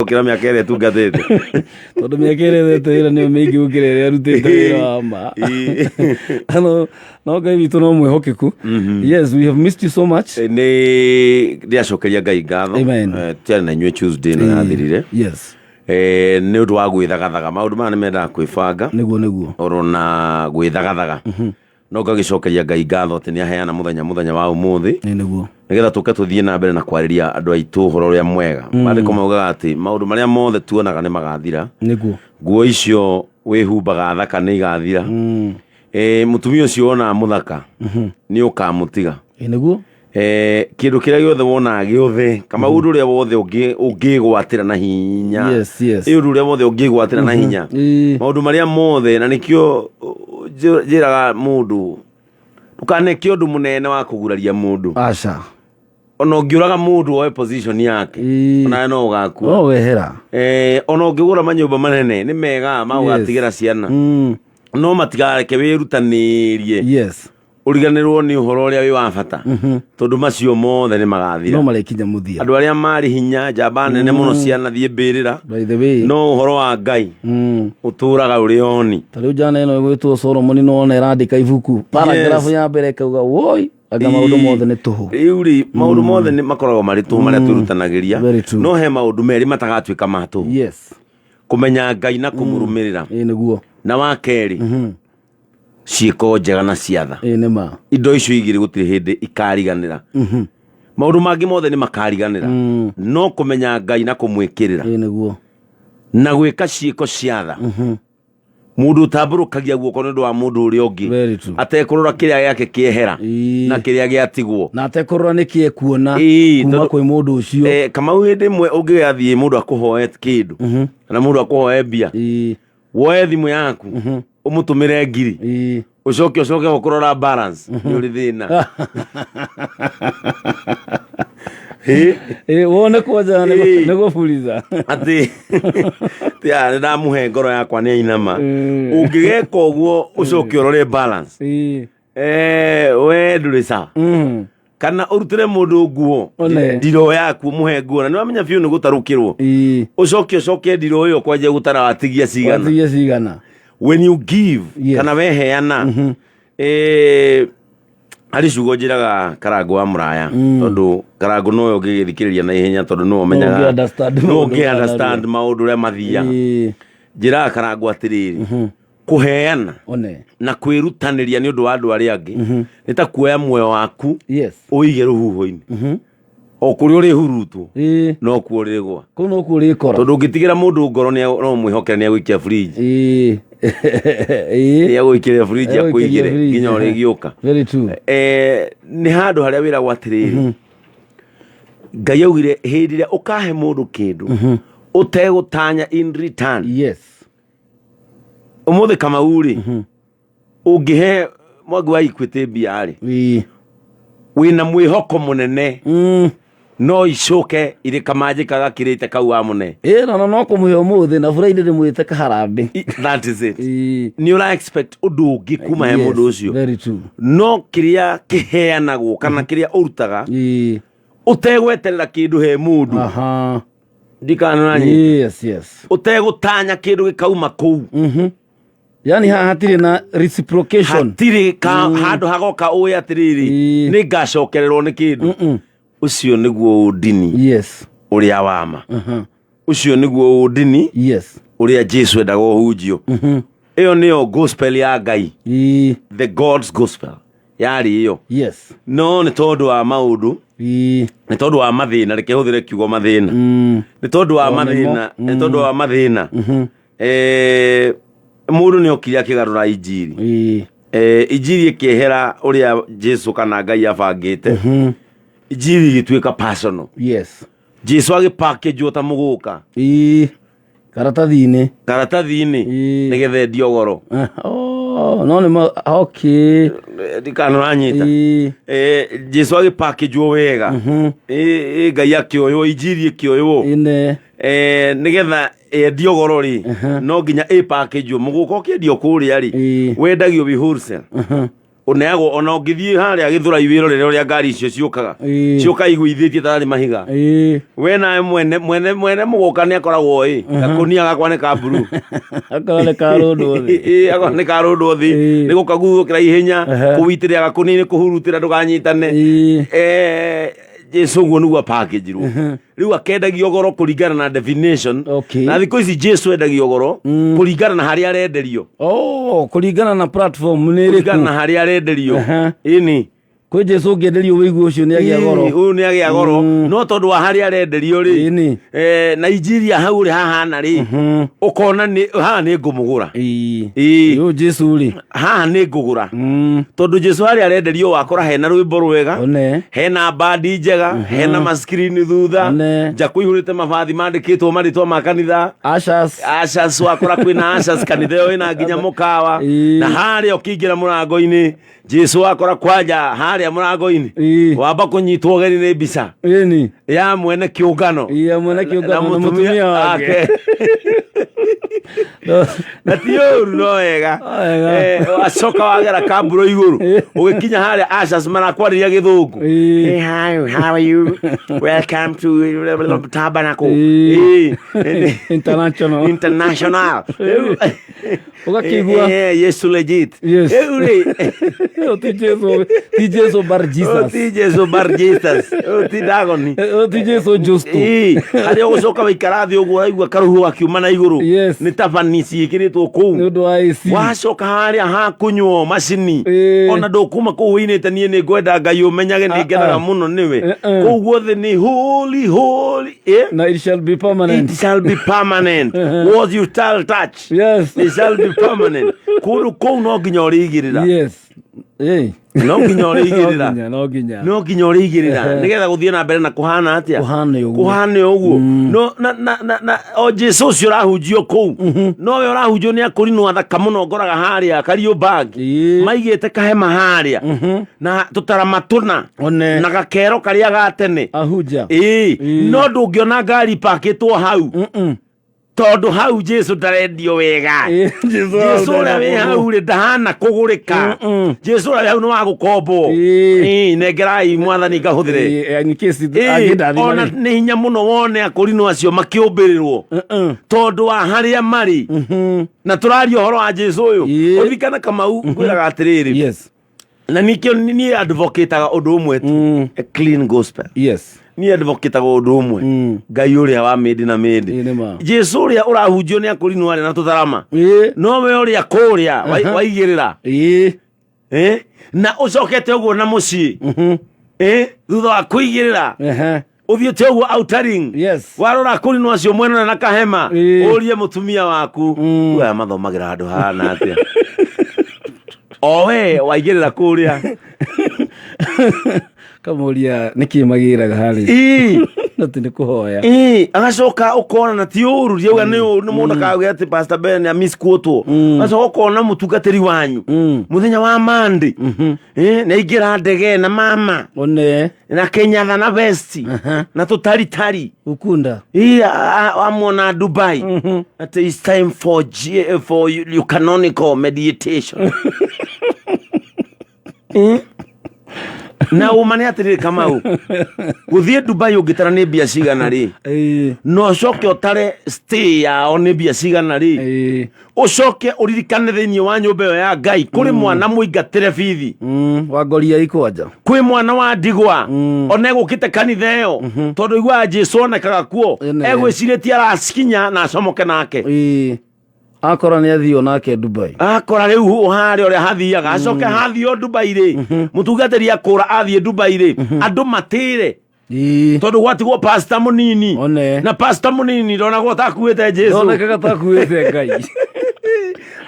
Gũkĩra mĩaka ĩrĩa ĩtungatĩte. Tondũ mĩaka ĩrĩa ethete wĩra nĩyo mĩingĩ gũkĩra ĩrĩa arutĩte wĩra wa ma. No no Ngai witũ no mwĩhokeku. Yes, we have missed you so much. Nĩ ndĩracokeria Ngai ngatho. Amen. Tiarĩ na inyuĩ Tuesday ĩno yathirire. Nĩ ũndũ wa gwĩthagathaga, maũndũ maya nĩ mendaga kwĩbanga Nĩguo nĩguo. Oro na gwĩthagathaga, no ngagĩcokeria Ngai ngatho atĩ nĩ aheana mũthenya wa ũmũthĩ Ĩ nĩguo. Nĩgetha tũke tũthiĩ na mbere na kwarĩria andũ aitũ ũhoro ũrĩa mwega. Maandĩko maugaga atĩ maũndũ marĩa mothe tuonaga nĩ magathira. Nguo icio wĩhumbaga thaka nĩ igathira. Mũtumia ũcio wonaga mũthaka nĩ ũkamũtiga. Ĩ nĩguo. Kĩndũ kĩrĩa gĩothe wonaga gĩothe, kama ũndũ ũrĩa wothe ũngĩgwatĩra na hinya. Ĩ ũndũ ũrĩa wothe ũngĩgwatĩra na hinya, maũndũ marĩa mothe, na nĩkĩo njĩraga mũndũ ndũkaneke ũndũ mũnene wa kũguraria mũndũ. Aca. Ona ũngĩũraga mũndũ woe position yake, onawe no ũgakua. No wehera. Ona ũngĩgũra manyũmba manene nĩ mega ma ũgatigĩra ciana, no matikareke wĩrutanĩrie ũriganĩrwo nĩ ũhoro ũrĩa wĩ wa bata, tondũ macio mothe nĩ magathira. No marĩkinya mũthia. Andũ arĩa marĩ hinya, njamba nene mũno, cianathiĩ mbĩrĩra. By the way. No ũhoro wa Ngai ũtũraga ũrĩ oni. Ta rĩu njana ĩno ĩgwĩtwo Solomoni no ona ĩrandĩka ibuku, paragraph ya mbere ĩkauga, woi, anga maũndũ mothe nĩ tũhũ. Rĩu rĩ, maũndũ mothe nĩ makoragwo marĩ tũhũ marĩa twĩrutanagĩria. Very true. No he maũndũ merĩ matagatuĩka ma tũhũ: kũmenya Ngai na kũmũrũmĩrĩra, Ĩ nĩguo. Na wa kerĩ, ciĩko njega na ciatha. Ĩ nĩ ma. Indo icio igĩrĩ gũtirĩ hĩndĩ ikariganĩra. Maũndũ mangĩ mothe nĩ makariganĩra, no kũmenya Ngai na kũmwĩkĩrĩra Ĩ nĩguo. na gwĩka ciĩko ciatha, mũndũ ũtambũrũkagia guoko nĩ ũndũ wa mũndũ ũrĩa ũngĩ Very true. atekũrora kĩrĩa gĩake kĩehera na kĩrĩa gĩatigwo, Na atekũrora nĩ kĩ ekuona kuma kwĩ mũndũ ũcio. Kamau, hĩndĩ ĩmwe ũngĩgathiĩ mũndũ akũhoe kĩndũ kana mũndũ akũhoe mbia, woe thimũ yaku ũmũtũmĩre 1000, ũcoke gũkũrora balance, nĩ ũrĩ thĩna. Ĩ, Ĩ, wone kwanja nĩ gũburiza. Atĩ tia nĩ ndamũhe ngoro yakwa nĩ ainama. Ũngĩgeka ũguo ũcoke ũrore balance, we ndũrĩ sawa. Kana ũrutĩre mũndũ nguo, One. ndiroo yaku, ũmũhe nguo na nĩ wamenya biũ nĩ gũtarũkĩrwo, ũcoke ndiroo ĩyo kwanjia gũtara watigia cigana. Watigia cigana. When you give, kana weheana, harĩ ciugo njĩraga Karangũ wa mũraya, tondũ Karangũ nowe ũngĩgĩthikĩrĩria na ihenya, tondũ nĩwe ũmenyaga, ũngĩ understand nĩwe maũndũ ũngĩ maya. Understand maũndũ ũrĩa mathiaga. Njĩraga Karangũ atĩrĩrĩ, kũheana One. na kwĩrutanĩria nĩ ũndũ wa andũ arĩa angĩ nĩ ta kuoya muoyo waku ũige rũhuho-inĩ, o kũrĩa ũrĩhurutwo no kuo ũrĩgwa. Kũu nokuo ũrĩkora. Tondũ ũngĩtigĩra mũndũ ngoro no mwĩhokere nĩ agũikia fridge. Nĩ agũikĩria fridge, Egũikĩria akũigĩre fridge. nginya ũrĩgĩũka. Very true. Nĩ handũ harĩa wĩragwo atĩrĩrĩ, Ngai augire hĩndĩ ĩrĩa ũkahe mũndũ kĩndũ ũtegũtanya in return. Ũmũthĩ Kamau rĩ, ũngĩhe Mwangi wa Equity mbia rĩ, wĩna mwĩhoko mũnene no icoke irĩ kamanjĩka gakĩrĩte kau wa mũne. Ĩ, no kũmũhe ũmũthĩ na bũrũri ndĩmwĩte kaharambĩ. That is it. Nĩ ũra expect ũndũ ũngĩ kuma he mũndũ ũcio. Very true. No kĩrĩa kĩheanagwo kana kĩrĩa ũrutaga ũtegweterera kĩndũ he mũndũ, ndikananyi ũtegũtanya kĩndũ gĩkauma kũu. Yani haha hatirĩ na reciprocation. Hatirĩ ka handũ hagoka ũĩ atĩrĩrĩ, nĩ ngacokererwo nĩ kĩndũ ũcio, nĩguo ũndini ũrĩa wama. Ũcio nĩguo ũndini ũrĩa Jesu endaga ũhunjio. Ĩyo nĩyo gospel ya Ngai, the God's gospel yarĩ ĩyo. No nĩ tondũ wa maũndũ, nĩ tondũ wa mathĩna, reke hũthĩre kiugo mathĩna, nĩ tondũ wa O nĩmo. mathĩna, nĩ tondũ wa mathĩna, mũndũ nĩ okire akĩgarũra injiri. Injiri ĩkĩehera ũrĩa Jesu kana Ngai abangĩte. Injiri ĩgĩtuĩka personal. Jesu agĩpackage ta mũgũka Karatathi-inĩ. Karatathi-inĩ, nĩgetha endio goro. Ah, oh, no nĩ ma okay. Ndikanaranyita. Jesu agĩpackage wega. Ngai akĩoywo, injiri ĩkĩoywo, Ine. Nĩgetha endio goro rĩ, no nginya ĩpackage. Mũgũka ũkĩendio kũrĩa rĩ, wendagio wĩ wholesale. Ũneagwo ona ũngĩthiĩ harĩa Gĩthũrai wĩrorere ũrĩa ngari icio ciũkaga. Ciũka igũithĩtie tarĩ mahiga. We nawe mwene mwene mwene mũgũka nĩ akoragwo ĩ gakũnia gakwa nĩ ka blue. Akorwo nĩ karũndwo thĩ. Ĩ, akorwo nĩ karũndwo thĩ. Nĩ gũkaguthũkĩra ihenya, kũwitĩrĩra gakũnia-inĩ, kũhurutĩra ndũkanyitane. Jesu ũguo nĩguo apakĩnjirwo. Rĩu akendagio goro kũringana na definition. Na thikũ ici Jesu endagio goro kũringana na harĩa arenderio. Oh, kũringana na platform nĩ Kũringana ĩrĩkũ? na harĩa arenderio. Ĩni. Kwĩ Jesu ũngĩenderio wĩigue ũcio nĩ agĩa goro. Ũyũ nĩ agĩa goro. No tondũ wa harĩa arenderio rĩ, Nigeria hau ũrĩ hahana rĩ, ũkona nĩ haha nĩ ngũmũgũra. Ũyũ Jesu rĩ. Haha nĩ ngũgũra. Tondũ Jesu harĩa arenderio wakora hena rwĩmbo rwega, hena bandi njega, hena maskrini thutha, nja kũihũrĩte mabathi mandĩkĩtwo marĩtwa ma kanitha. Ushers. Ushers, wakora kwĩna ushers kanitha ĩyo ĩna nginya mũkawa. Na harĩa ũkĩingĩra mũrango-inĩ Jesu wakora kwanja harĩa mũrango-inĩ wamba kũnyitwo ũgeni nĩ mbica ya mwene kĩũngano. Ya mwene kĩũngano na mũtumia wake. Na ti ũru, no wega. No wega. Wacoka wagera kamburo igũrũ ũgĩkinya harĩa ushers marakwarĩria gĩthũngũ. Hey, hi, how are you? Welcome to Tabernacle. International. International. Ũgakĩigua. Yesu legit. Yes. Rĩu rĩ, Ti Jesu, ti Jesu bar Jesus. Ti Jesu bar Jesus. Ti Dagoni. Ti Jesu Justo. Harĩa ũgũcoka waikara thĩ ũguo ũraigua karũhuho gakiuma na igũrũ. Yes. Nĩ tabani ciĩkĩrĩtwo kũu. Nĩ ũndũ wa AC. Wacoka harĩa hakũnyuo macini. Ona ndũkuma kũu ũinĩte niĩ nĩ ngwenda Ngai ũmenyage nĩ ngenaga mũno nĩwe. Kũu guothe nĩ holy, holy. Na it shall be permanent. It shall be permanent. What you shall touch. Yes. It shall be permanent. Kũndũ kũu no nginya ũrĩigĩrĩra. Yes. No nginya ũrĩigĩrĩra. No nginya, no nginya. No nginya ũrĩigĩrĩra. Nĩgetha gũthiĩ na mbere na kũhana atĩa? Kũhane ũguo. Kũhane ũguo. No, na, na, na, na, o Jesu ũcio ũrahunjio kũu. Nowe ũrahunjio nĩ akũrinwo athaka mũno ngoraga harĩa Kariobangi. Maigĩte kahema harĩa. Na tũtarama tũna. One. Na gakero karĩa ga tene. Ahunja. No ndũngĩona ngari pakĩtwo hau. Tondũ hau Jesu ndarendio wega. Jesu ũrĩa wĩ hau rĩ ndahana kũgũrĩka. Jesu ũrĩa wĩ hau nĩ wa gũkombwo. Nengerai mwathani ngahũthĩre. In case angĩndathima Ona rĩ. nĩ hinya mũno wone akũrinwo acio makĩũmbĩrĩrwo. Tondũ wa harĩa marĩ. Na tũraria ũhoro wa Jesu ũyũ. Ũririkana Kamau ngwĩraga atĩrĩrĩ. Yes. Na nikĩo niĩ advocateaga ũndũ ũmwe tu. A clean gospel. Yes. Niĩ advocateaga ũndũ ũmwe. Ngai ũrĩa wa mĩndĩ na mĩndĩ. Ĩ, nĩ ma. Jesu ũrĩa ũrahunjio nĩ akũrinwo arĩa na tũtharama. Nowe ũrĩa kũrĩa waigĩrĩra. Na ũcokete ũguo na mũciĩ. Thutha wa kũigĩrĩra. Ũthiĩte ũguo outering. Yes. Warora kũrinwo acio mwena na kahema. Ũrie mũtumia waku. Aya mathomagĩra handũ hahana atĩa? O we waigĩrĩra kũrĩa. Kamũria nĩkĩ magĩraga harĩa? Na ti nĩ kũhoya. Agacoka ũkona na ti ũru, ndiauga nĩ ũru, nĩ mũndũ akauga atĩ Pastor Ben nĩ misquotwo. Agacoka ũkona mũtungatĩri wanyu. Mũthenya wa Monday. Nĩ aingĩra ndege na mama. One. Na Kenyatta na vesti. Na tũtaritari. Ukunda. Amwona Dubai. At it's time for G, for you canonical meditation. Na ũma nĩ atĩrĩrĩ Kamau, gũthiĩ Dubai ũngĩtara nĩ mbia cigana rĩ, na ũcoke ũtare stay yao nĩ mbia cigana rĩ, ũcoke ũririkane thĩinĩ wa nyũmba ĩyo ya Ngai kũrĩ mwana mũingatĩre bithi. Wa ngoria ikwanja. Kwĩ mwana wa ndigwa ona egũkĩte kanitha ĩyo tondũ iguaga Jesu onekaga kuo, egwĩcirĩtie aracikinya na acomoke nake. Akora nĩ athio nake Dubai. Akora rĩu harĩa ũrĩa hathiaga, acoke hathio Dubai rĩ, mũtungatĩri akũra athiĩ Dubai rĩ, andũ matĩre. Tondũ gwatigwo pastor mũnini. Na pastor mũnini ndonagwo takuĩte Jesu. Ndonekaga takuĩte Ngai.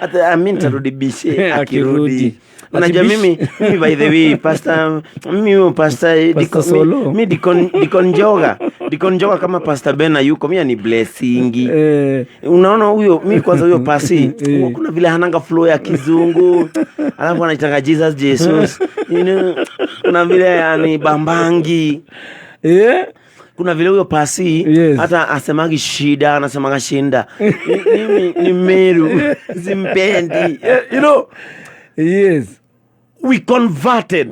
Ate amin tarudi bishe akirudi. Unajua mimi by the way pastor, mimi huyo pastor Pastor Solo. mi Deacon Njoga. Deacon Njoga kama Pastor Ben yuko mimi ni blessing. Unaona huyo mimi kwanza huyo pasi kuna vile hananga flow ya kizungu. Alafu anaitanga Jesus Jesus. You know, kuna vile yani bambangi. Kuna vile huyo pasi hata asemagi shida, anasemaga shinda. Mimi ni Meru, simpendi. You know? Yes. We converted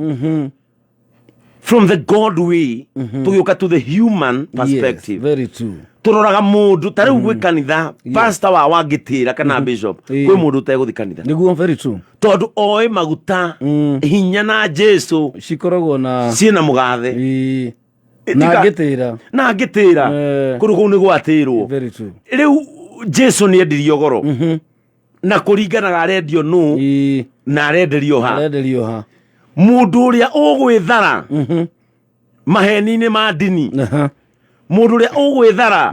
from the God way tũgĩũka to the human perspective. Yes, very true. Tũroraga mũndũ ta rĩu gwĩ kanitha, pastor wa wangĩtĩra kana bishop, kwĩ mũndũ ũtegũthi kanitha Nĩguo, very true. Tondũ oĩ maguta, hinya na Jesu cikoragwo na ciĩna mũgathe. Na ngĩtĩra. Na ngĩtĩra. Kũndũ kũu nĩ gwatĩrwo. Very true. Rĩu Jesu nĩ endirio goro na kũringanaga arendio nũ na arenderio ha. Arenderio ha. Mũndũ ũrĩa ũgwĩthara maheni-inĩ ma ndini, mũndũ ũrĩa ũgwĩthara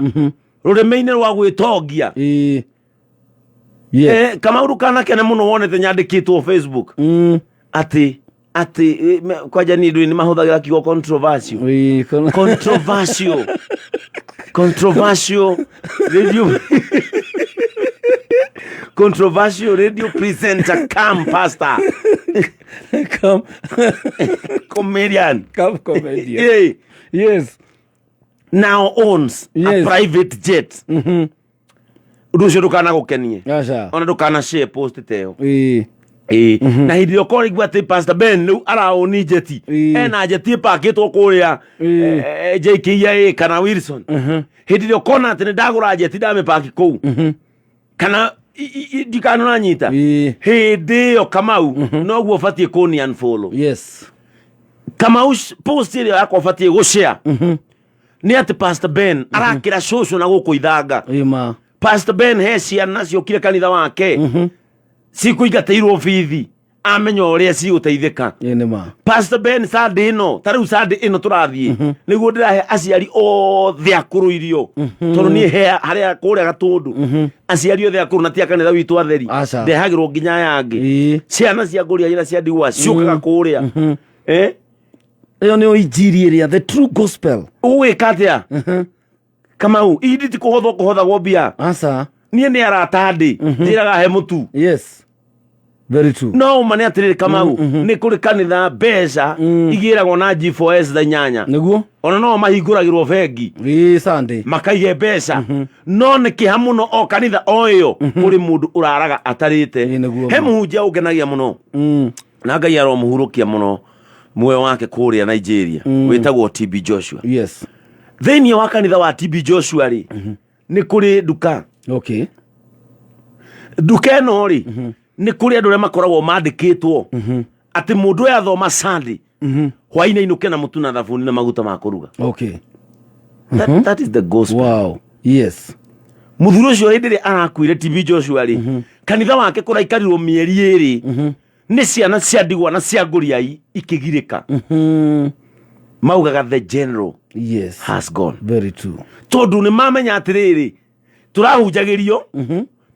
rũrĩmĩ-inĩ rwa gwĩtongia. Kamaũndũ kanakene mũno wonete nyandĩkĩtwo Facebook atĩ kwanja niĩ ndũĩ nĩ mahũthagĩra kiugo controversial. Controversial radio presenter come pastor. Come. Comedian. Come comedian. Now owns a private jet. Ũndũ ũcio ndũkanagũkenie. Aca. Ona ndũkana share post ta ĩyo. Ĩĩ. Ĩĩ. Na hĩndĩ ĩrĩa ũkorigua atĩ Pastor Ben rĩu araũni jet, ena jet ĩpakĩtwo kũrĩa JKIA kana Wilson, hĩndĩ ĩrĩa ũkona atĩ nĩ ndagũra jet, ndamĩpaki kũu kana ndikana ũranyita, hĩndĩ ĩyo Kamau noguo ũbatiĩ kũni unfollow. Kamau, post ĩrĩa yakwa ũbatiĩ gũshare nĩ atĩ Pastor Ben arakĩra cũcũ na gũkũ ithanga. Ĩma. Pastor Ben he ciana ciokire kanitha wake cikũingatĩirwo bithi, amenya ũrĩa cigũteithĩka. Ĩĩ, nĩ ma. Pastor Ben Sunday ĩno, ta rĩu Sunday ĩno tũrathiĩ, nĩguo ndĩrahe aciari othe akũrũ irio, tondũ niĩ he harĩa kũrĩa Gatũndũ aciari othe akũrũ na ti a kanitha witũ atheri. Aca. Ndehagĩrwo nginya aya angĩ. Ciana cia ngũria ira cia ndigwa ciũkaga kũrĩa. Ĩyo nĩyo injiri ĩrĩa, the true gospel. Ũgwĩka atĩa, Kamau? Indi ti kũhothwo kũhothagwo mbia. Aca. Niĩ nĩ arata ndĩ njĩraga he mũtu. Yes, very true. No ũma nĩ atĩrĩrĩ, Kamau, nĩ kũrĩ kanitha mbeca igĩragwo na G4S thaa 8. Ona no mahingũragĩrwo bengi. Sunday. Makaige mbeca, no nĩ kĩha mũno o kanitha o ĩyo kũrĩ mũndũ ũraraga atarĩte. Ĩĩ, nĩguo. He mũhunjia ũngenagia mũno na Ngai aromũhurũkia mũno muoyo wake kũrĩa Nigeria, wĩtagwo TB Joshua. Thĩinĩ wa kanitha wa TB Joshua rĩ, nĩ kũrĩ nduka. Nduka ĩno rĩ, nĩ kũrĩ andũ arĩa makoragwo mandĩkĩtwo atĩ mũndũ ũyũ athoma Sunday hwainĩ ainũke na mũtu na thabuni na maguta ma kũruga. That is the gospel. Mũthuri ũcio hĩndĩ ĩrĩa arakuire, TB Joshua rĩ, kanitha wake kũraikarirwo mĩeri 2 nĩ ciana cia ndigwa na cia ngũriai ikĩgirĩka, maugaga the general has gone. Very true. Tondũ nĩ mamenya atĩrĩrĩ, tũrahunjagĩrio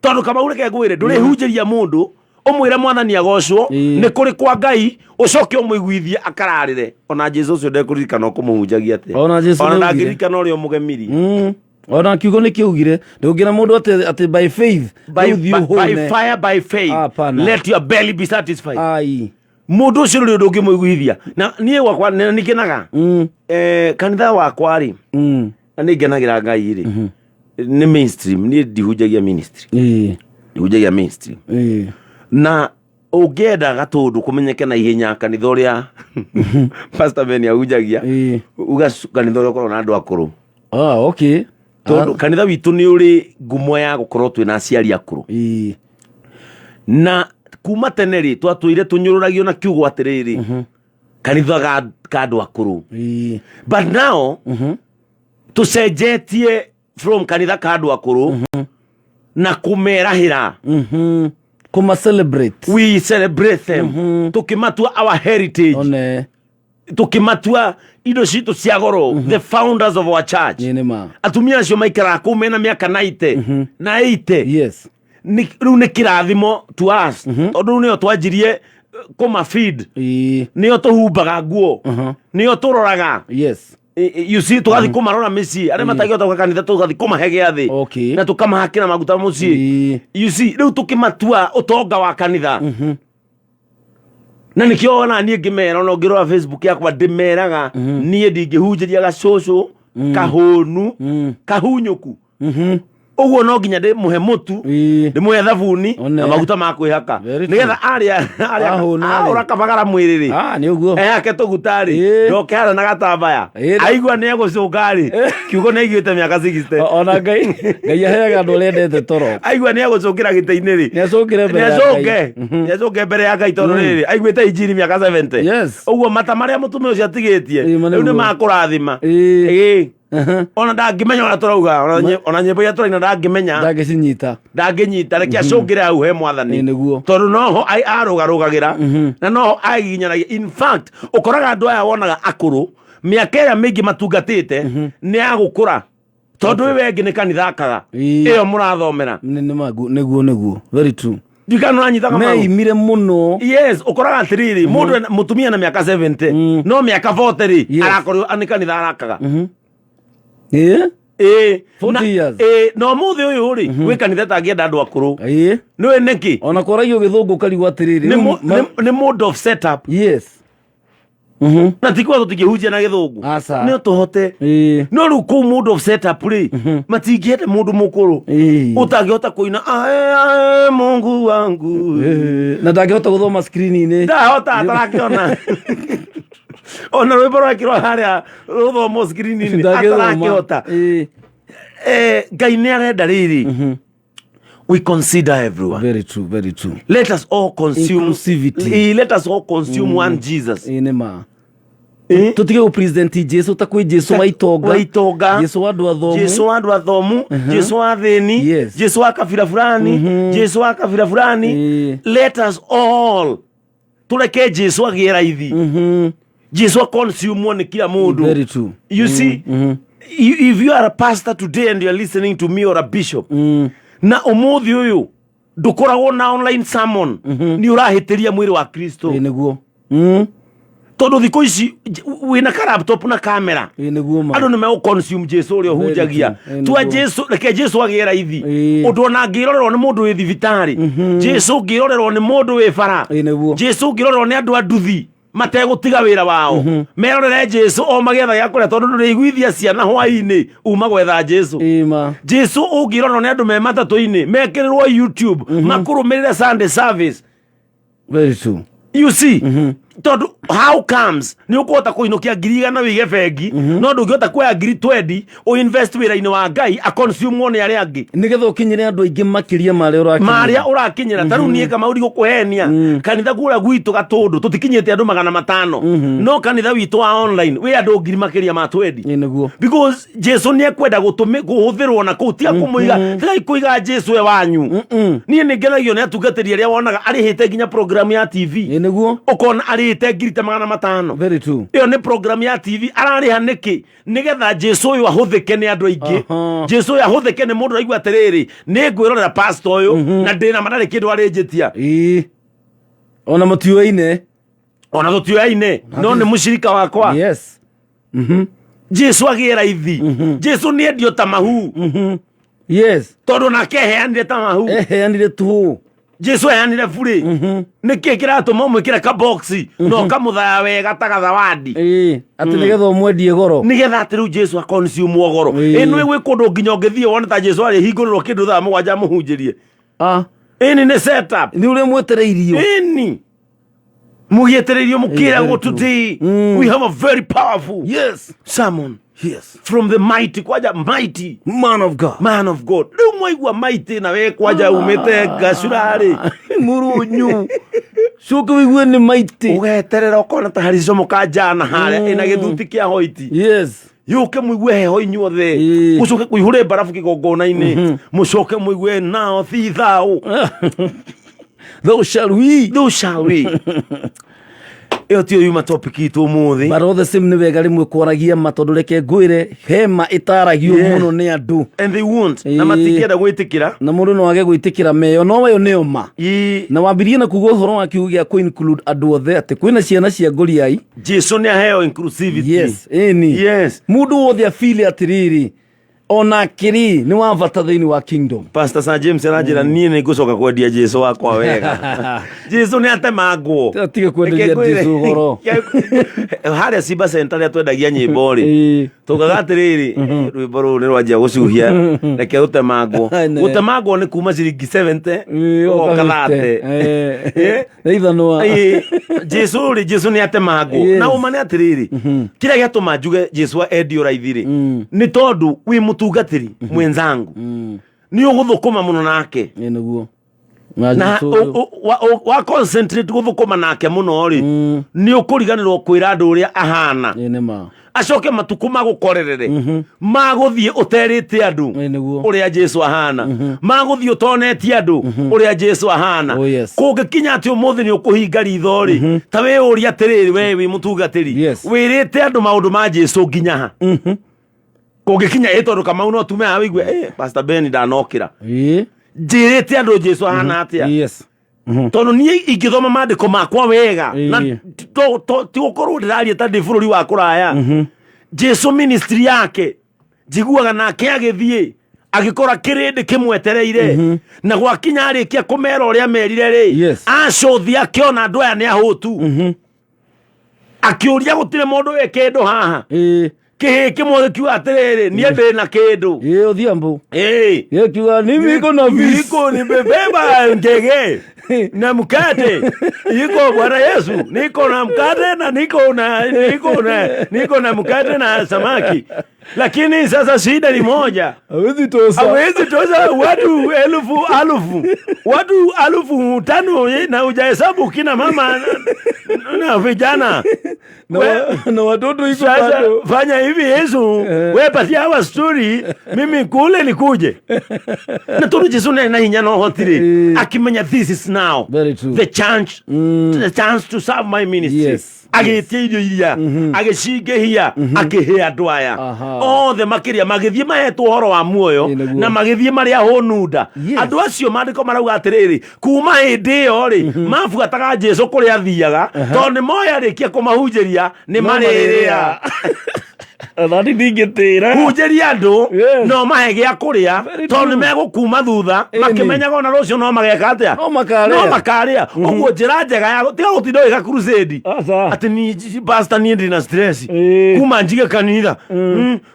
tondũ Kamau, reke ngwĩre, ndũrĩhunjĩria mũndũ ũmwĩre Mwathani agocwo, nĩ kũrĩ kwa Ngai, ũcoke ũmũiguithie akararĩre. Ona Jesu ũcio ndekũririkana ũkũmũhunjagia atĩa. Ona Jesu ona nĩaugire. Ndangĩririkana ũrĩa ũmũgemirie. Ona kiugo nĩ kĩaugire ndũngĩra mũndũ atĩ by faith by, rĩu thiĩ by, by ũhũne. Fire by faith. Hapana. Let your belly be satisfied. Ai. Mũndũ ũcio rĩrĩ ũndũ ũngĩmũiguithia na niĩ gwakwa nĩ ngenaga. Kanitha wakwa rĩ, na nĩ ngenagĩra Ngai rĩ, nĩ mainstream. Niĩ ndihunjagia ministry. Ndihunjagia mainstream. Na ũngĩenda Gatũndũ kũmenyeke na ihenya kanitha ũrĩa Pastor Ben ahunjagia, uga kanitha ũrĩa ũkoragwo na andũ akũrũ. Ah, okay. Tondũ kanitha witũ nĩ ũrĩ ngumo ya gũkorwo twĩna aciari akũrũ. Na kuma tene rĩ, twatũire tũnyũrũragio na kiugo atĩrĩrĩ, kanitha ka andũ akũrũ. But now tũcenjetie from kanitha ka andũ akũrũ na kũmerahĩra. Kũma celebrate. We celebrate them, tũkĩmatua our heritage, one tũkĩmatua indo citũ cia goro, the founders of our church. Ĩĩ, nĩ ma. Atumia acio maikaraga kũu mena mĩaka 90 na 80. Rĩu nĩ kĩrathimo to us, tondũ rĩu nĩo twanjirie kũma feed, nĩo tũhumbaga nguo, nĩo tũroraga. You see, tũgathiĩ kũmarora mĩciĩ, arĩa matangĩhota gũka kanitha tũgathiĩ kũmahe gĩathĩ na tũkamahakĩra maguta mũciĩ. You see, rĩu tũkĩmatua ũtonga wa kanitha, na nĩkĩo ona niĩ ngĩmera, ona ũngĩrora Facebook yakwa ndĩmeraga, niĩ ndingĩhunjĩria gacũcũ kahũnu kahunyũku. Ũguo no nginya ndĩmũhe mũtu, ndĩmũhe thabuni One. na maguta ma kwĩhaka, Very true. nĩgetha arĩa arĩa Ahũna rĩ. ahũra kabagara mwĩrĩ rĩ, Ah, nĩ ũguo. ehake tũguta rĩ, ndoke harĩa na gatambaya. Aigua nĩ egũcũnga rĩ, kiugo nĩ aiguĩte mĩaka 60. Ona Ngai aheaga andũ arĩa endete toro. Aigua nĩ egũcũngĩra gĩtĩ-inĩ rĩ, Nĩ acũngĩre mbere ya Ngai. Nĩ acũnge mbere ya Ngai, tondũ rĩrĩ, aiguĩte injiri mĩaka 70. Ũguo mata marĩa mũtumia ũcio atigĩtie Ma rĩu nĩ nĩguo. makũrathima. Ona ndangĩmenya ũrĩa tũrauga, ona nyĩmbo iria tũraina ndangĩmenya. Ndangĩcinyita. Ndangĩnyita. Reke acũngĩre hau he Mwathani. Ĩĩ, nĩguo. Tondũ noho arũgarũgagĩra na noho agiginyanagia. In fact, ũkoraga andũ aya wonaga akũrũ, mĩaka ĩrĩa mĩingĩ matungatĩte nĩ ya gũkũra, tondũ ĩyo ĩngĩ nĩ kanitha akaga ĩyo mũrathomera. Nĩguo, very true. Ndikana ũranyita, Kamau? Meimire mũno. Yes, ũkoraga atĩrĩrĩ, mũndũ mũtumia na mĩaka 70, no mĩaka 40 rĩ, arakorirwo nĩ kanitha arakaga. Ĩĩ. 40 years. Ĩĩ, na ũmũthĩ ũyũ rĩ, gwĩ kanitha ĩtangĩenda andũ akũrũ. Nĩũĩ nĩkĩ? Ona kwaragio gĩthũngũ ũkarigwo atĩrĩrĩ, Nĩ nĩ mode of setup. Na ti kuga tũtingĩhunjia na gĩthũngũ. Aca. Nĩ tũhote. No rĩu kũu mode of setup rĩ, matingĩenda mũndũ mũkũrũ ũtangĩhota kũina "Ae, ae, Mungu wangu". Na ndangĩhota gũthoma screen-inĩ. Ndahota, atarakĩona ona rwĩmbo rwekĩrwo harĩa rũthomwo screen-inĩ. Ndangĩthoma. Atarakĩhota. Ngai nĩ arenda rĩrĩ, we consider everyone. Very true, very true. Let us all consume Inclusivity. Let us all consume one Jesus. Ĩĩ, nĩ ma. Eh? Tũtige gũ present Jesu ta kwĩ Jesu wa itonga, wa itonga, Jesu wa andũ athomu, Jesu wa andũ athomu, Jesu wa thĩni, Jesu wa kabira fulani, Jesu wa kabira fulani. Let us all, tũreke Jesu agĩe raithi, Jesu akonsumwo nĩ kila mũndũ. Very true. You see, if you are a pastor today and you are listening to me, or a bishop, na ũmũthĩ ũyũ ndũkoragwo na online sermon, nĩ ũrahĩtĩria mwĩrĩ wa Kristo. Ĩĩ, nĩguo. Tondũ thikũ ici wĩna ka laptop na kamera, Ĩĩ, nĩguo ma. Andũ nĩ megũ-consume Jesu ũrĩa ũhunjagia. True. Ĩĩ, Tua nĩguo. Jesu, reke Jesu agĩe raithi, ũndũ ona angĩrorerwo nĩ mũndũ wĩ thibitarĩ, Jesu ũngĩrorerwo nĩ mũndũ wĩ bara, Ĩĩ, nĩguo. Jesu ũngĩrorerwo nĩ andũ a nduthi mategũtiga wĩra wao, merorere Jesu o magĩetha gĩa kũrĩa, tondũ ndũrĩiguithia ciana hwaĩ-inĩ uma gwetha Jesu. Ĩĩ ma. Jesu ũngĩrorerwo nĩ andũ me matatũ-inĩ, mekĩrĩrwo YouTube, makũrũmĩrĩre Sunday service. Very true. You see, tondũ how comes nĩ ũkũhota kũinũkia 100,000 wĩige bengi, no ndũngĩhota kuoya 20,000 ũinvest wĩra-inĩ wa Ngai aconsumwo nĩ arĩa angĩ, Nĩgetha ũkinyĩre andũ aingĩ makĩria marĩa ũrakinyĩra. Marĩa ũrakinyĩra? Ta rĩu niĩ Kamau ndigũkũhenia, kanitha kũrĩa gwitũ Gatũndũ tũtikinyĩte andũ 500, no kanitha witũ wa online wĩ andũ ngiri makĩria ma 20. Ĩĩ, nĩguo. Because Jesu nĩ ekwenda kũhũthĩrwo na kũu. Tiga kũmũiga, tigai kũiga Jesu e wanyu. Niĩ nĩ ngenagio nĩ atungatĩri arĩa wonaga arĩhĩte nginya program ya TV. Ĩĩ, nĩguo. Ũkona arĩhĩte ngiri ta 500. Very true. Ĩyo nĩ program ya TV ararĩha nĩkĩ? Nĩgetha Jesu ũyũ ahũthĩke nĩ andũ aingĩ. Jesu ũyũ ahũthĩke nĩ mũndũ aigua atĩrĩrĩ, nĩ ngwĩrorera pastor ũyũ na ndĩna ma ndarĩ kĩndũ arĩnjĩtia. Ĩĩ, ona mũtiũaine. Ona tũtiũyaine, no nĩ mũcirika wakwa. Jesu agĩe raithi. Jesu nĩ endio ta mahu, tondũ nake eheanire ta mahu. Eheanire tũhũ. Jesu eheanire burĩ. Nĩkĩ kĩratũma ũmwĩkĩre kaboxi na ũkamũthaya wega ta gathawadi? Ĩĩ, atĩ nĩgetha ũmwendie goro. Nĩgetha atĩ rĩu Jesu aconsume goro. Ĩno gwĩ kũndũ nginya ũngĩthiĩ wone ta Jesu arĩ hingũrĩrwo kĩndũ thaa 7 amũhunjĩrie. Ĩni nĩ setup. Nĩ ũrĩa mwetereirio. Ĩni mũgĩetereirio mũkĩragwo. Very true. Today we have a very powerful sermon from the mighty, kwanja mighty man of God. Man of God. Rĩu mwaigua mighty na we kwanja umĩte ngacurarĩ, Mũrũnyu coke wĩigue nĩ maitĩ. Ũgeterera ũkona ta haricomoka njana harĩa ĩna gĩthuti kĩa hoiti, yũke mũigue heho inyuothe, mũcoke kũihũre mbarabu kĩgongona-inĩ, mũcoke mũigue nao thithaũ. Thou shall we. Thou shall we. Ĩyo tiyo yuma topic itũ ũmũthĩ. But all the same, nĩ wega rĩmwe kwaragia ma, tondũ reke ngwĩre, hema ĩtaragio mũno nĩ andũ. And they won't, na matingĩenda gwĩtĩkĩra. Na mũndũ no age gwĩtĩkĩra meyo, no weyo nĩyo ma. Na wambirie na kuga ũhoro wa kiugo gĩa kũ-include andũ othe, atĩ kwĩna ciana cia ngũriai. Jesu nĩ aheo inclusivity. Yes, ĩni. Mũndũ wothe afile atĩrĩrĩ, Ona kiri nĩ wa bata thĩinĩ wa kingdom. Pastor Sir James aranjĩra niĩ nĩ ngũcoka kwendia Jesu wakwa wega. Jesu nĩ atemangwo. Tige kwenderia Reke ngwĩre. Jesu ũhoro. Harĩa Simba Center rĩa twendagia nyĩmbo rĩ, Ĩĩ. tugaga atĩrĩrĩ, rwĩmbo rũrũ nĩ rwanjia gũcuhia, reke rũtemangwo. Ne. Gũtemangwo nĩ kuma ciringi 70 Ĩĩ, ũgoka ũka 30. 50. Ĩĩ. Nĩ ithanwa. Ĩĩ, Jesu rĩ, Jesu nĩ atemangwo. Yes. Na ũma nĩ atĩrĩrĩ, kĩrĩa gĩatũma njuge Jesu endio raithi rĩ, nĩ tondũ wĩ mũtungatĩri mwenzangu, nĩ ũgũthũkũma mũno nake. Ĩĩ, nĩguo. Na Na Jesu wa concentrate gũthũkũma nake mũno rĩ, nĩ ũkũriganĩrwo kwĩra andũ ũrĩa ahana. Ĩĩ, nĩ ma. Acoke matukũ magũkorerere magũthiĩ ũterĩte andũ Ĩĩ, nĩguo. ũrĩa Jesu ahana, magũthiĩ ũtonetie andũ ũrĩa Jesu ahana. Oh, yes. Kũngĩkinya atĩ ũmũthĩ nĩ ũkũhinga ritho rĩ, ta wĩyũrie atĩrĩrĩ, we wĩ mũtungatĩri, Yes. wĩrĩte andũ maũndũ ma Jesu nginya ha? Kũngĩkinya ĩ, tondũ Kamau no tume haha wĩigue, Pastor Ben ndanokĩra, Ĩĩ. njĩrĩte andũ Jesu ahana atĩa? Yes. Tondũ niĩ ingĩthoma maandĩko makwa wega Ĩĩ. na ti gũkorwo ndĩraria ta ndĩ bũrũri wa kũraya, Jesu ministry yake njiguaga nake agĩthiĩ agĩkora kĩrĩndĩ kĩmwetereire, na gwakinya arĩkia kũmera ũrĩa merire rĩ, acũthi akĩona andũ aya nĩ ahũtu, akĩũria gũtirĩ mũndũ wĩ kĩndũ haha? Ĩĩ. Kĩhĩ kĩmwe gĩkiuga atĩrĩrĩ, niĩ ndĩ na kĩndũ. Ĩĩ, Odhiambo. Ĩĩ. Gĩkiuga mimi niko na fish. Niko nimebeba ngege na mkate. Iko Bwana Yesu, niko na mkate na niko na mkate na samaki. Lakini sasa shida ni moja. Hawezi tosa. Hawezi tosha watu elfu alufu. Watu 5,000 na hujahesabu kina mama na vijana. Na watoto iko Sasa bado. fanya hivi Yesu, we patia hawa story, mimi kule nikuje. Na tondu Jesu nĩ na hinya na ũhoti rĩ, akĩmenya this is now Very true. the chance to serve my ministry. Agĩtia irio iria, agĩcingĩhia, akĩhe andũ aya othe makĩria, magĩthiĩ mahetwo ũhoro wa muoyo Ĩ, nĩguo. na magĩthiĩ marĩ ahũnu nda. Andũ acio maandĩko marauga atĩrĩrĩ, kuma hĩndĩ ĩyo rĩ, mabuataga Jesu kũrĩa athiaga, tondũ nĩ moĩ arĩkia kũmahunjĩria nĩ No marĩrĩa. Athani ndingĩtĩra. Hunjĩria andũ no mahe gĩa kũrĩa, Very tondũ true. nĩ megũkuma thutha makĩmenyaga ona rũciũ no mageka atĩa? No makarĩa. No makarĩa. Ũguo njĩra njega ya tiga gũtinda ũgĩka crusade Aca. atĩ ni pastor, niĩ ndĩna stress kuma njige kanitha,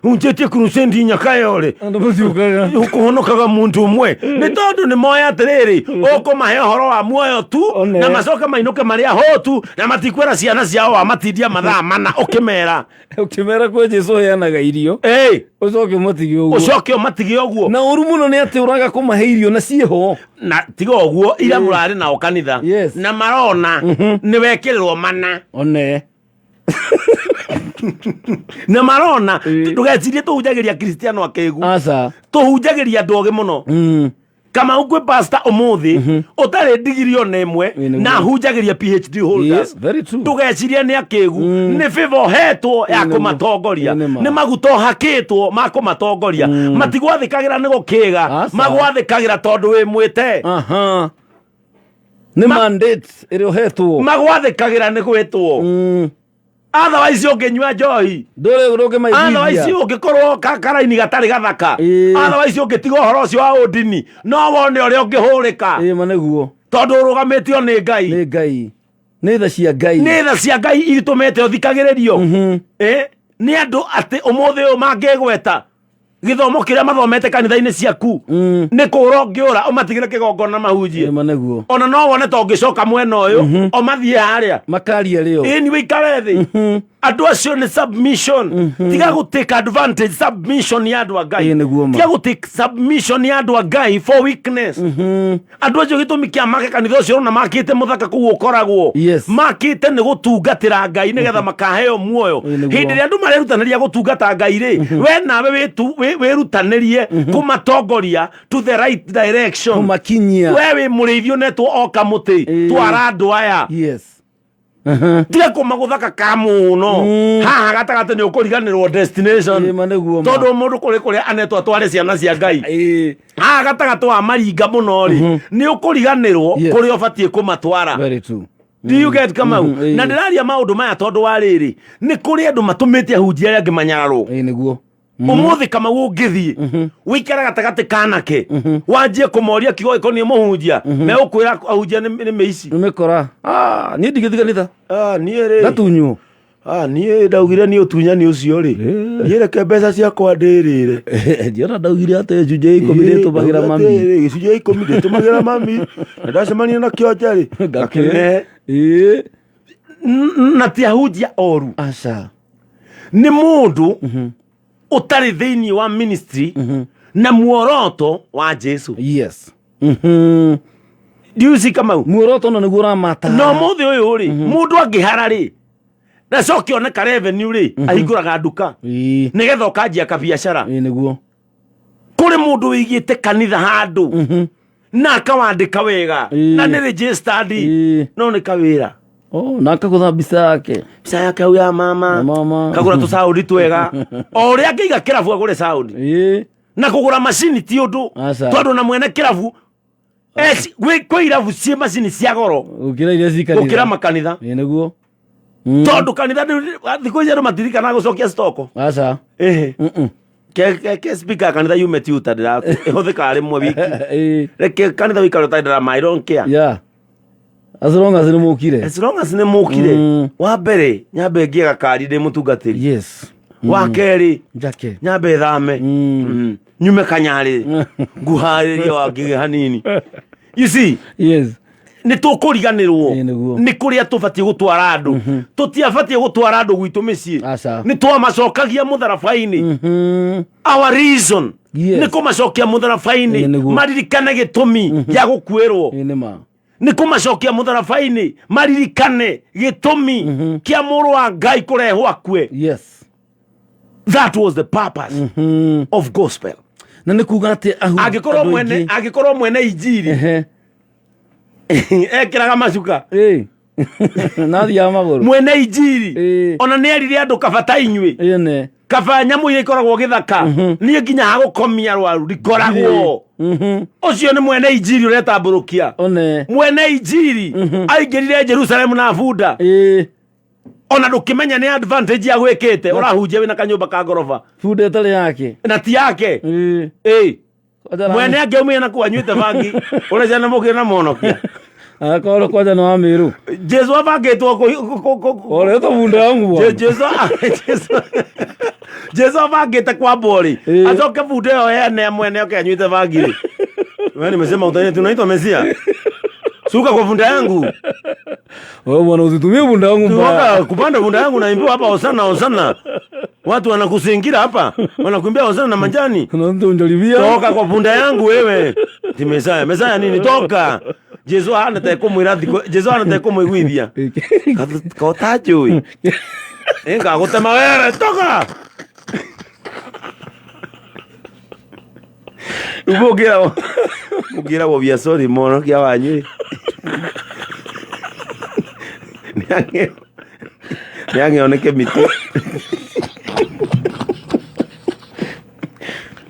hunjĩtie crusade nyakayore, Andũ matiũkaga. kũhonokaga muntu ũmwe, nĩ tondũ nĩ moĩ atĩrĩrĩ, ũkũmahe ũhoro wa muoyo tu One. na macoke mainũke marĩ ahũtu na matikwĩra ciana ciao wamatindia mathaa 4 ũkĩmera. Ũkĩmera kwĩ Jesu ũheanaga irio. Ĩĩ. Ũcoke ũmatige ũguo. Ũcoke ũmatige ũguo. Na ũru mũno nĩ atĩ ũraga kũmahe irio na ciĩho. Na tiga ũguo, ira mũrarĩ nao kanitha na marona nĩ wekĩrĩrwo mana. One. Na marona, ndũgecirie tũhunjagĩria kristiano akĩgu. Aca. Tũhunjagĩria andũ ogĩ mũno. Kamau, kwĩ pastor ũmũthĩ ũtarĩ ndigiri ona ĩmwe Ĩ, nĩguo. na ahunjagĩria PhD holders. Yes, very true. Ndũgecirie nĩ akĩgu, nĩ favor ũhetwo ya Ĩ, nĩguo. kũmatongoria. Ĩ, nĩ ma. Nĩ maguta ũhakĩtwo ma kũmatongoria. Matigwathĩkagĩra nĩ gũkĩga, Aca. magwathĩkagĩra tondũ wĩ mwĩte. Aha. Nĩ mandate ĩrĩa ũhetwo. Magwathĩkagĩra nĩ gwĩtwo. Otherwise ũngĩnyua njohi, Ndũrĩ otherwise ndũngĩmaiguithia. ũngĩkorwo karaini gatarĩ gathaka, otherwise ũngĩtiga ũhoro ũcio wa ũndini, no wone ũrĩa ũngĩhũrĩka. Ĩ, ma nĩguo. Tondũ ũrũgamĩtio nĩ Ngai. Nĩ Ngai. Nĩ tha cia Ngai. Nĩ tha cia Ngai itũmĩte ũthikagĩrĩrio. Ĩ, nĩ andũ atĩ ũmũthĩ ũyũ mangĩgweta gĩthomo kĩrĩa mathomete kanitha-inĩ ciaku, nĩ kũũra ũngĩũra ũmatigĩre kĩgongona mahunjie. Ĩ, ma nĩguo. Ona no wone ta ũngĩcoka mwena ũyũ o mathiĩ harĩa. Makaria rĩo. Ĩni wĩikare thĩ. Andũ acio nĩ submission. Tiga gũ take advantage submission ya andũ a Ngai. Ĩ, nĩguo ma. Tiga gũ take submission ya andũ a Ngai for weakness. Andũ acio gĩtũmi kĩa make kanitha ũcio ũrona makĩte mũthaka kũu ũkoragwo, makĩte nĩ gũtungatĩra Ngai nĩgetha makaheo muoyo. Ĩ, nĩguo. Hĩndĩ ĩrĩa andũ marerutanĩria gũtungata Ngai rĩ, we nawe wĩrutanĩrie kũmatongoria to the right direction. Kũmakinyia. We wĩ mũrĩithi ũnetwo o kamũtĩ, twara andũ aya. Tiga kũmagũthaka ka mũno haha gatagatĩ nĩ ũkũriganĩrwo destination. Ĩ, ma nĩguo ma. Tondũ mũndũ kũrĩ kũrĩa anetwo atware ciana cia Ngai, haha gatagatĩ wa maringa mũno rĩ, nĩ ũkũriganĩrwo kũrĩa ũbatiĩ kũmatwara. Very true. Do you get, Kamau? Ĩ. Na ndĩraria maũndũ maya tondũ wa rĩrĩ, nĩ kũrĩ andũ matũmĩte ahunjia arĩa angĩ manyararwo. Ĩ, nĩguo. Umuthi kama ũngĩthiĩ wĩikare gatagatĩ kanake wanjie kũmoria kiugo gĩkoniĩ mũhunjia, megũkwĩra ahunjia nĩ mĩici. Nĩ mĩkora. Ah, niĩ ndigĩthiĩ kanitha. Ah, niĩ rĩ Ngatunywo. Ah, niĩ ndaugire niĩ ũtunyani ũcio rĩ, niĩ reke mbeca ciakwa ndĩrĩre. Ndiona ndaugire atĩ gĩcunjĩ gĩa 10 ndĩtũmagĩra mami. Gĩcunjĩ gĩa 10 ndĩtũmagĩra mami, na ndacemania na kĩonje rĩ, ngakĩne. Ĩĩ. Na ti ahunjia oru. Aca. Nĩ mũndũ ũtarĩ thĩinĩ wa ministry na muoroto wa Jesu. Do you see, Kamau? Muoroto na nĩguo ũramata. Na ũmũthĩ ũyũ rĩ, mũndũ angĩhara rĩ, na coke one ka revenue rĩ, ahingũraga nduka nĩgetha ũkanjia kabiacara. Ĩĩ, nĩguo. Kũrĩ mũndũ wĩigĩte kanitha handũ na akawandĩka wega na nĩ registered, no nĩ kawĩra. Oh, na akagũtha mbica yake. Mbica yake hau ya mama. Ya mama. Kagũra tũcaũndi twega, o ũrĩa angĩiga kĩrabu agũre caũndi. Na kũgũra macini ti ũndũ. Aca. Tondũ na mwene kĩrabu kwĩ irabu ciĩ macini cia goro gũkĩra iria ci kanitha. Gũkĩra makanitha. Ĩĩ, nĩguo. Tondũ kanitha thikũ ici andũ matirikanaga gũcokia stoko. Aca. Ĩhĩ. Ke speaker ya kanitha yume tuta ndĩra ĩhũthĩkaga rĩmwe wiki. Reke kanitha wĩikare ũtarĩ ndarama, I don't care. Yeah. As long as nĩ mũkire. As long as nĩ mũkire. Wa mbere nyambe ngĩe gakari ndĩ mũtungatĩri. Wa kerĩ Njake. nyambe thame. Nyume kanyarĩ nguharĩrie wangĩgĩ hanini, you see. Nĩ tũkũriganĩrwo Ĩĩ, nĩguo. nĩ kũrĩa tũbatiĩ gũtwara andũ. Tũtiabatiĩ gũtwara andũ gwitũ mĩciĩ. Aca. Nĩ twamacokagia mũtharaba-inĩ. Our reason nĩ kũmacokia mũtharaba-inĩ, Ĩĩ, nĩguo. maririkane gĩtũmi gĩa gũkuĩrwo. Ĩĩ, nĩ ma. Nĩ kũmacokia mũtharaba-inĩ maririkane gĩtũmi kĩa mũrũ wa Ngai kũrehwo akue. That was the purpose of gospel. Na nĩ kuga atĩ angĩkorwo andũ mwene aingĩ- angĩkorwo mwene injiri ekĩraga macuka. Ĩĩ. Na thiaga magũrũ. Mwene injiri ona nĩ erire andũ, kaba ta inyuĩ, Ĩne. kaba nyamũ iria ikoragwo gĩthaka, niĩ nginya ha gũkomia rwaru ndikoragwo. Ũcio nĩ mwene injiri ũretambũrũkia. One. Mwene injiri aingĩrire Jerusalemu na bunda. Ona ndũkĩmenya nĩ advantage ya gwĩkĩte ũrahunjia wĩna kanyũmba ka ngoroba. Bunda ĩtarĩ yake. Na ti yake. Ĩĩ. Mwene angĩaumire na kũu anyuĩte bangi ũrĩa ciana mũkĩre na monokia. Akorwo kwanja nĩ wa Mĩrũ. Jesu abangĩtwo Oleta bunda yangu bwana. Jesu abangĩte kwambwo rĩ, acoke bunda ĩyo ene mwene oke anyuĩte bangi rĩ, wewe nimesema utani tunaitwa Mesia, suka kwa bunda yangu. Wewe bwana usitumie bunda yangu mbaya. Toka kupanda bunda yangu, naimbiwa hapa hosana hosana, watu wanakuzingira hapa wanakuimbia hosana na majani. Na mtu unjaribia. Toka kwa bunda yangu wewe, ti Mesaya. Mesaya nini? Toka. Jesu ahana ta kumwira thikũ, Jesu ahana ta kũmũiguithia kotanjũĩ nĩngagũtema wewe, toka. Rĩu mũngĩragwo bia sorry mũhonokia wanyu nĩ ang'eo nĩ kĩmiti.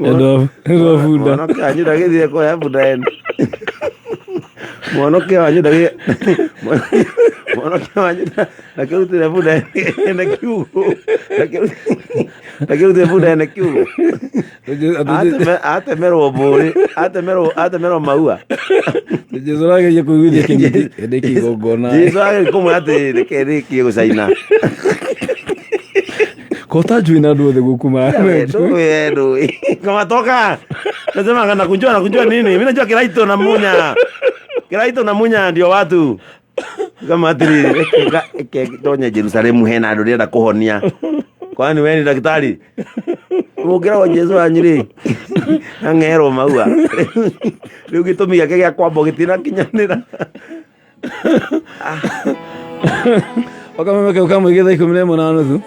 Endo bunda. Mũhonokia wanyu ndagĩthire kũrĩa bunda ĩno. Mũhonokia wanyu ndagĩ mũhonokia wanyu ndakĩrutire bunda ene kiugũ. Ndakĩrutire bunda ene kiugũ. Atemerwo mbũri, atemerwo maua. Jesu arageria kũiguithia kĩmiti ndĩ kĩgongona. Jesu ageria kũmwĩra atĩ reke rĩkie gũcaina. Kota njui na andũ othe gũkũ Ndũĩ, ndũĩ. Kama toka. Nasema nakunjua, nakunjua nini? Mimi najua Kiraito na Munya. Kiraito na Munya ndio watu. Kama atiriri, reke tonye Jerusalemu hena andũ ndĩrenda kũhonia. Kwani wewe ni daktari? Mũngĩragwo Jesu wanyu rĩ, ang'erwo maua. Rĩu gĩtũmi gĩake gĩa kwambwo gĩtinakinyanĩra. Wakameme kau kamwe thaa 11:30.